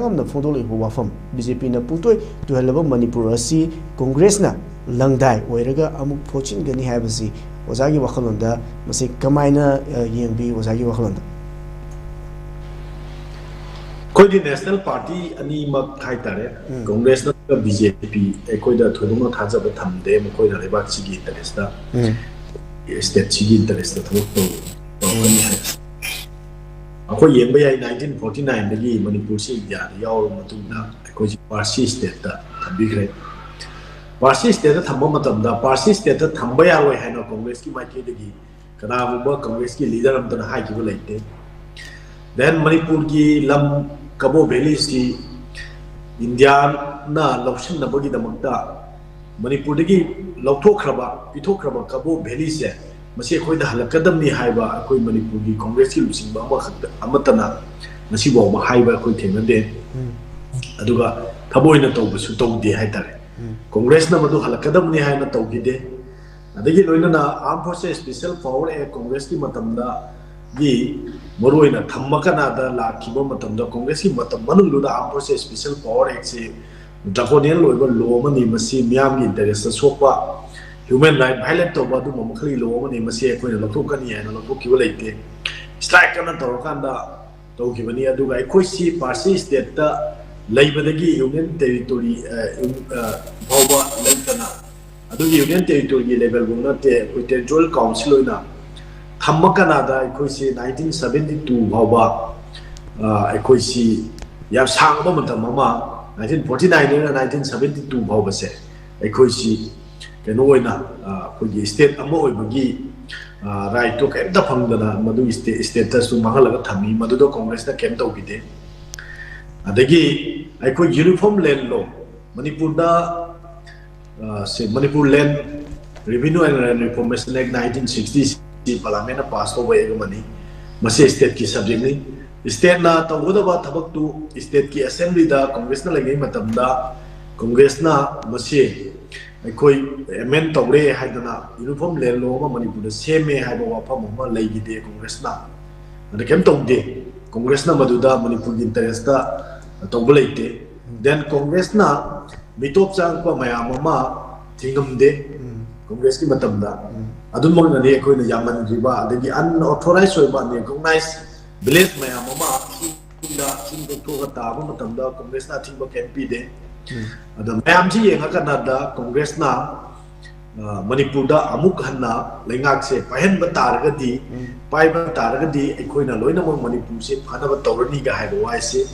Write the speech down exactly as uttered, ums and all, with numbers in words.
ꯌꯥꯝꯅ ꯐꯣꯡꯗꯣꯛꯂꯛꯂꯤꯕ ꯋꯥꯐꯝ, B J ꯄꯤꯅ ꯄꯨꯡꯇꯣꯏ ꯇꯨꯍꯜꯂꯕ ꯃꯅꯤꯄꯨꯔ ꯑꯁꯤ ꯀꯣꯡꯒ꯭ꯔꯦꯁꯅ ꯂꯪꯗꯥꯏ ꯑꯣꯏꯔꯒ ꯑꯃꯨꯛ ꯐꯣꯠꯆꯤꯟꯒꯅꯤ ꯍꯥꯏꯕꯁꯤ ꯑꯣꯖꯥꯒꯤ ꯋꯥꯈꯜꯂꯣꯟꯗ ꯃꯁꯤ ꯀꯃꯥꯏꯅ, ꯑ, ꯌꯦꯡꯕꯤ, ꯑꯣꯖꯥꯒꯤ ꯋꯥꯈꯜꯂꯣꯟꯗ? ꯑꯩꯈꯣꯏꯗꯤ ꯅꯦꯁꯅꯦꯜ ꯄꯥꯔꯇꯤ ꯑꯅꯤꯃꯛ ꯍꯥꯏꯇꯥꯔꯦ, ꯎꯝ꯫ ꯀꯣꯡꯒ꯭ꯔꯦꯁ ꯅꯠꯇ꯭ꯔꯒ ꯕꯤ ꯖꯦ ꯄꯤ, ꯑꯩꯈꯣꯏꯗ ꯊꯣꯏꯗꯣꯛꯅ ꯊꯥꯖꯕ ꯊꯝꯗꯦ꯫ ꯃꯈꯣꯏꯅ ꯂꯩꯕꯥꯛꯁꯤꯒꯤ ꯏꯟꯇꯔꯦꯁꯇ, ꯎꯝ꯫ ꯁ꯭ꯇꯦꯠꯁꯤꯒꯤ ꯏꯟꯇꯔꯦꯁꯇ ꯊꯕꯛ ꯇꯧ-, ꯇꯧꯔꯛꯀꯅꯤ ꯍꯥꯏ꯫ ꯑꯩꯈꯣꯏ ꯌꯦꯡꯕ ꯌꯥꯏ, ꯅꯥꯏꯟꯇꯤꯟ ꯐꯣꯔꯇꯤ ꯅꯥꯏꯟꯗꯒꯤ ꯃꯅꯤꯄꯨꯔꯁꯤ ꯏꯟꯗꯤꯌꯥꯗ ꯌꯥꯎꯔꯕ ꯃꯇꯨꯡꯗ ꯑꯩꯈꯣꯏꯁꯤ ꯄꯥꯔꯁꯤ ꯁ꯭ꯇꯦꯠꯇ ꯊꯝꯕꯤꯈ꯭ꯔꯦ꯫ ꯄꯥꯔꯁꯤ ꯁ꯭ꯇꯦꯠꯇ ꯊꯝꯕ ꯃꯇꯝꯗ, ꯄꯥꯔꯁꯤ ꯁ꯭ꯇꯦꯠꯇ ꯊꯝꯕ ꯌꯥꯔꯣꯏ ꯍꯥꯏꯅ ꯀꯣꯡꯒ꯭ꯔꯦꯁꯀꯤ ꯃꯥꯏꯀꯩꯗꯒꯤ ꯀꯅꯥꯒꯨꯝꯕ ꯀꯣꯡꯒ꯭ꯔꯦꯁꯀꯤ ꯂꯤꯗꯔ ꯑꯃꯇꯅ ꯍꯥꯏꯈꯤꯕ ꯂꯩꯇꯦ꯫ Then ꯃꯅꯤꯄꯨꯔꯒꯤ ꯂꯝ ꯀꯕꯣ ꯚꯦꯂꯤꯁꯤ ꯏꯟꯗꯤꯌꯥꯅ ꯂꯧꯁꯤꯟꯅꯕꯒꯤꯗꯃꯛꯇ ꯃꯅꯤꯄꯨꯔꯗꯒꯤ ꯂꯧꯊꯣꯛꯈ꯭ꯔꯕ, ꯄꯤꯊꯣꯛꯈ꯭ꯔꯕ ꯀꯕꯣ ꯚꯦꯂꯤꯁꯦ, ꯃꯁꯤ ꯑꯩꯈꯣꯏꯗ ꯍꯜꯂꯛꯀꯗꯕꯅꯤ ꯍꯥꯏꯕ ꯑꯩꯈꯣꯏ ꯃꯅꯤꯄꯨꯔꯒꯤ ꯀꯣꯡꯒ꯭ꯔꯦꯁꯀꯤ ꯂꯨꯆꯤꯡꯕ ꯑꯃꯈꯛꯇ, ꯑꯃꯠꯇꯅ ꯉꯁꯤ ꯐꯥꯎꯕ ꯍꯥꯏꯕ ꯑꯩꯈꯣꯏ ꯊꯦꯡꯅꯗꯦ꯫ ꯎꯝ꯫ ꯑꯗꯨꯒ ꯊꯕꯛ ꯑꯣꯏꯅ ꯇꯧꯕꯁꯨ ꯇꯧꯗꯦ ꯍꯥꯏꯇꯥꯔꯦ꯫ ꯎꯝ꯫ ꯀꯣꯡꯒ꯭ꯔꯦꯁꯅ ꯃꯗꯨ ꯍꯜꯂꯛꯀꯗꯕꯅꯤ ꯍꯥꯏꯅ ꯇꯧꯈꯤꯗꯦ꯫ ꯑꯗꯒꯤ ꯂꯣꯏꯅꯅ Armed Forces Special Power Act ꯀꯣꯡꯒ꯭ꯔꯦꯁꯀꯤ ꯃꯇꯝꯗꯒꯤ ꯃꯔꯨꯑꯣꯏꯅ ꯊꯝꯃ ꯀꯅꯥꯗ ꯂꯥꯛꯈꯤꯕ ꯃꯇꯝꯗ, ꯀꯣꯡꯒ꯭ꯔꯦꯁꯀꯤ ꯃꯇꯝ ꯃꯅꯨꯡꯗꯨꯗ Armed Forces Special Power Act ꯁꯤ draconian ꯑꯣꯏꯕ law ꯑꯃꯅꯤ, ꯃꯁꯤ ꯃꯤꯌꯥꯝꯒꯤ ꯏꯟꯇꯔꯦꯁꯇ ꯁꯣꯛꯄ, human right violate ꯇꯧꯕ ꯑꯗꯨꯝꯕ ꯃꯈꯜꯒꯤ law ꯑꯃꯅꯤ, ꯃꯁꯤ ꯑꯩꯈꯣꯏꯅ ꯂꯧꯊꯣꯛꯀꯅꯤ ꯍꯥꯏꯅ ꯂꯧꯊꯣꯛꯈꯤꯕ ꯂꯩꯇꯦ꯫ Strike ꯀꯟꯅ ꯇꯧꯔꯀꯥꯟꯗ ꯇꯧꯈꯤꯕꯅꯤ꯫ ꯑꯗꯨꯒ ꯑꯩꯈꯣꯏꯁꯤ ꯄꯥꯔꯁꯤ ꯁ꯭ꯇꯦꯠꯇ ꯂꯩꯕꯗꯒꯤ ꯌꯨꯅꯤꯌꯟ ꯇꯦꯔꯤꯇꯣꯔꯤ, ꯑ, ꯌꯨ-, ꯑ, ꯐꯥꯎꯕ ꯂꯩꯇꯅ, ꯑꯗꯨꯒꯤ ꯌꯨꯅꯤꯌꯟ ꯇꯦꯔꯤꯇꯣꯔꯤꯒꯤ ꯂꯦꯚꯦꯜꯐꯥꯎ ꯅꯠꯇꯦ, ꯑꯩꯈꯣꯏ ꯇꯦꯔꯤꯇꯣꯔꯤꯌꯦꯜ ꯀꯥꯎꯟꯁꯤꯜ ꯑꯣꯏꯅ ꯊꯝꯃ ꯀꯅꯥꯗ ꯑꯩꯈꯣꯏꯁꯤ ꯅꯥꯏꯟꯇꯤꯟ ꯁꯕꯦꯟꯇꯤ ꯇꯨ ꯐꯥꯎꯕ, ꯑ, ꯑꯩꯈꯣꯏꯁꯤ ꯌꯥꯝ ꯁꯥꯡꯕ ꯃꯇꯝ ꯑꯃ, ꯅꯥꯏꯟꯇꯤꯟ ꯐꯣꯔꯇꯤ ꯅꯥꯏꯟꯗꯒꯤꯅ ꯅꯥꯏꯟꯇꯤꯟ ꯁꯕꯦꯟꯇꯤ ꯇꯨ ꯐꯥꯎꯕꯁꯦ ꯑꯩꯈꯣꯏꯁꯤ ꯀꯩꯅꯣ ꯑꯣꯏꯅ, ꯑ, ꯑꯩꯈꯣꯏꯒꯤ ꯁ꯭ꯇꯦꯠ ꯑꯃ ꯑꯣꯏꯕꯒꯤ, ꯑ, ꯔꯥꯏꯠꯇꯣ ꯀꯔꯤꯝꯇ ꯐꯪꯗꯅ ꯃꯗꯨꯒꯤ ꯁ꯭ꯇꯦ-, ꯁ꯭ꯇꯦꯇꯁꯇꯨ ꯃꯥꯡꯍꯜꯂꯒ ꯊꯝꯃꯤ꯫ ꯃꯗꯨꯗ ꯀꯣꯡꯒ꯭ꯔꯦꯁꯅ ꯀꯔꯤꯝ ꯇꯧꯈꯤꯗꯦ꯫ ꯑꯗꯒꯤ ꯑꯩꯈꯣꯏ Uniform Land Law, ꯃꯅꯤꯄꯨꯔꯗ, ꯑ, ꯁꯤ Manipur Land Revenue and Land Reformation Act nineteen sixty ꯁꯤ ꯄꯥꯔꯂꯤꯌꯥꯃꯦꯟꯅ ꯄꯥꯁ ꯇꯧꯕ ꯑꯦꯛ ꯑꯃꯅꯤ꯫ ꯃꯁꯤ ꯁ꯭ꯇꯦꯠꯀꯤ ꯁꯕꯖꯦꯛꯅꯤ꯫ ꯁ꯭ꯇꯦꯠꯅ ꯇꯧꯒꯗꯕ ꯊꯕꯛꯇꯨ ꯁ꯭ꯇꯦꯠꯀꯤ ꯑꯦꯁꯦꯝꯕ꯭ꯂꯤꯗ ꯀꯣꯡꯒ꯭ꯔꯦꯁꯅ ꯂꯩꯔꯤꯉꯩ ꯃꯇꯝꯗ ꯀꯣꯡꯒ꯭ꯔꯦꯁꯅ ꯃꯁꯤ ꯑꯩꯈꯣꯏ ꯑꯦꯃꯦꯟ ꯇꯧꯔꯦ ꯍꯥꯏꯗꯅ Uniform Land Law ꯑꯃ ꯃꯅꯤꯄꯨꯔꯗ ꯁꯦꯝꯃꯦ ꯍꯥꯏꯕ ꯋꯥꯐꯝ ꯑꯃ ꯂꯩꯈꯤꯗꯦ ꯀꯣꯡꯒ꯭ꯔꯦꯁꯅ꯫ ꯑꯗ ꯀꯩꯝ ꯇꯧꯗꯦ꯫ ꯀꯣꯡꯒ꯭ꯔꯦꯁꯅ ꯃꯗꯨꯗ ꯃꯅꯤꯄꯨꯔꯒꯤ ꯏꯟꯇꯔꯦꯁꯇ ꯇꯧꯕ ꯂꯩꯇꯦ꯫ Then ꯀꯣꯡꯒ꯭ꯔꯦꯁꯅ ꯃꯤꯇꯣꯞ ꯆꯪꯉꯛꯄ ꯃꯌꯥꯝ ꯑꯃ ꯊꯤꯡꯉꯝꯗꯦ꯫ ꯀꯣꯡꯒ꯭ꯔꯦꯁꯀꯤ ꯃꯇꯝꯗ ꯑꯗꯨꯃꯛꯅꯅꯤ ꯑꯩꯈꯣꯏꯅ ꯌꯥꯝꯃꯟꯈ꯭ꯔꯤꯕ, ꯑꯗꯒꯤ unauthorized ꯑꯣꯏꯕ, unrecognized village ꯃꯌꯥꯝ ꯑꯃ ꯆꯤꯡꯗ, ꯆꯤꯡ ꯀꯣꯛꯊꯣꯛꯑꯒ ꯇꯥꯕ ꯃꯇꯝꯗ ꯀꯣꯡꯒ꯭ꯔꯦꯁꯅ ꯑꯊꯤꯡꯕ ꯀꯔꯤꯝ ꯄꯤꯗꯦ꯫ ꯑꯗ ꯃꯌꯥꯝꯁꯤ ꯌꯦꯡꯉꯀꯥꯟꯗ ꯀꯣꯡꯒ꯭ꯔꯦꯁꯅ, ꯑ, ꯃꯅꯤꯄꯨꯔꯗ ꯑꯃꯨꯛ ꯍꯟꯅ ꯂꯩꯉꯥꯛꯁꯦ ꯄꯥꯏꯍꯟꯕ ꯇꯥꯔꯒꯗꯤ, ꯄꯥꯏꯕ ꯇꯥꯔꯒꯗꯤ ꯑꯩꯈꯣꯏꯅ ꯂꯣꯏꯅꯃꯛ ꯃꯅꯤꯄꯨꯔꯁꯦ ꯐꯅꯕ ꯇꯧꯔꯅꯤꯒ ꯍꯥꯏꯕ ꯋꯥꯍꯩꯁꯦ